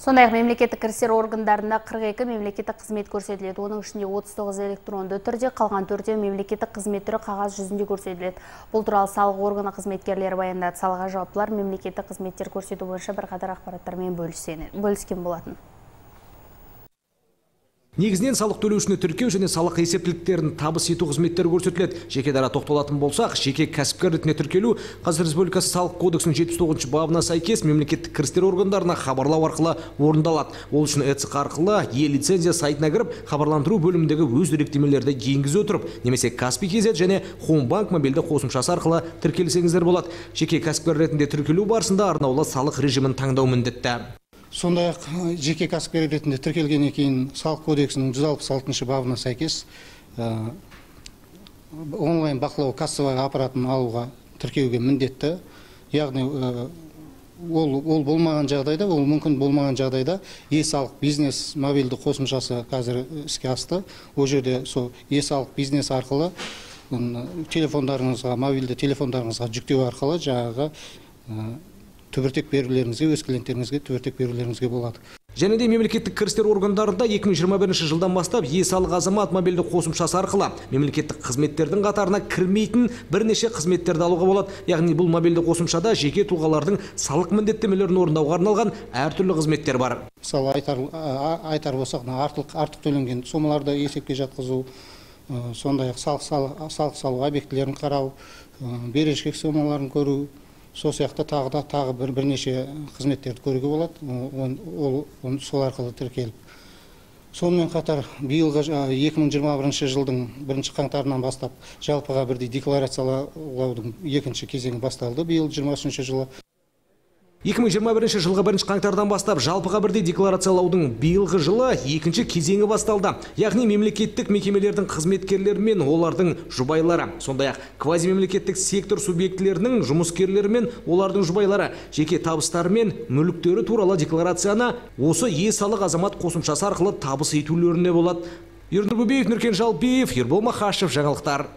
Сондай-ақ мемлекеттік кірістер органдарында 42 мемлекеттік қызмет көрсетіледі. Оның ішінде 39 электронды түрде, қалған 4 мемлекеттік қызмет түрі қағаз жүзінде көрсетіледі. Бұл туралы салық органы қызметкерлері баяндады. Салаға жауаптылар мемлекеттік қызметтер көрсету бойынша бірқатар ақпараттармен бөліскен болатын. Негізінен салық төлеушіні тіркеу және салық есептіліктерін табыс ету қызметтері көрсетіледі. Жеке дара тоқталатын болсақ, жеке кәсіпкер ретінде тіркелу Қазақстан Республикасы Салық кодексінің 79 бабына сәйкес мемлекеттік кірістер органдарына хабарлау арқылы орындалады. Ол үшін ЭЦҚ арқылы е-лицензия сайтына кіріп, хабарландыру бөліміндегі өз деректемелерді енгізе отырып, немесе Kaspi KZ және Homebank мобильді қосымшасы арқылы тіркелсеңіздер болады. Жеке кәсіпкер ретінде тіркелу барысында арнаулы салық режимін таңдау міндетті. Сондай-ақ жеке кәсіпкер ретінде тіркелгеннен кейін салық кодексінің 166 бабына сәйкес онлайн бақылау кассовый аппаратын алуға тіркеуге міндетті. Яғни ол болмаған жағдайда, ол мүмкін болмаған жағдайда е-салық бизнес мобильді қосымшасы қазір іске асты. Ол жерде сол е-салық бизнес арқылы телефондарыңызға, мобильді телефондарыңызға жүктеу арқылы жаңағы түбіртек берулеріңізге, өз клиенттеріңізге түбіртек берулеріңізге болады. Және де мемлекеттік кірістер органдарында 2021 жылдан бастап е-салық азамат мобильді қосымшасы арқылы мемлекеттік қызметтердің қатарына кірмейтін бірнеше қызметтерді алуға болады. Яғни бұл мобильді қосымшада жеке тұлғалардың салық міндеттемелерін орындауға арналған әртүрлі қызметтер бар. Мысалы айтар болсақ, артық төленген сомаларды есепке жатқызу, сондай-ақ салық салу объектілерін қарау, берешек сомаларын көру, сол сияқты тағы бірнеше қызметтерді көруге болады. Ол сол арқылы тіркеліп. Сонымен қатар биылғы 2021 жылдың 1 қаңтарынан бастап жалпыға бірдей декларациялаудың екінші кезеңі басталды биыл 23 жылы. 2021 жылғы 1 қаңтардан бастап жалпыға бірдей декларациялаудың биылғы жылы екінші кезеңі басталды. Яғни мемлекеттік мекемелердің қызметкерлері мен олардың жұбайлары, сондай-ақ квазимемлекеттік сектор субъектілерінің жұмыскерлері мен олардың жұбайлары жеке табыстары мен мүліктері туралы декларацияны осы е-салық азамат қосымшасы арқылы табыс етулеріне болады. Ернұр Бөбеев, Нұркен Жалпиев, Ербол Махашев, жаңалықтар.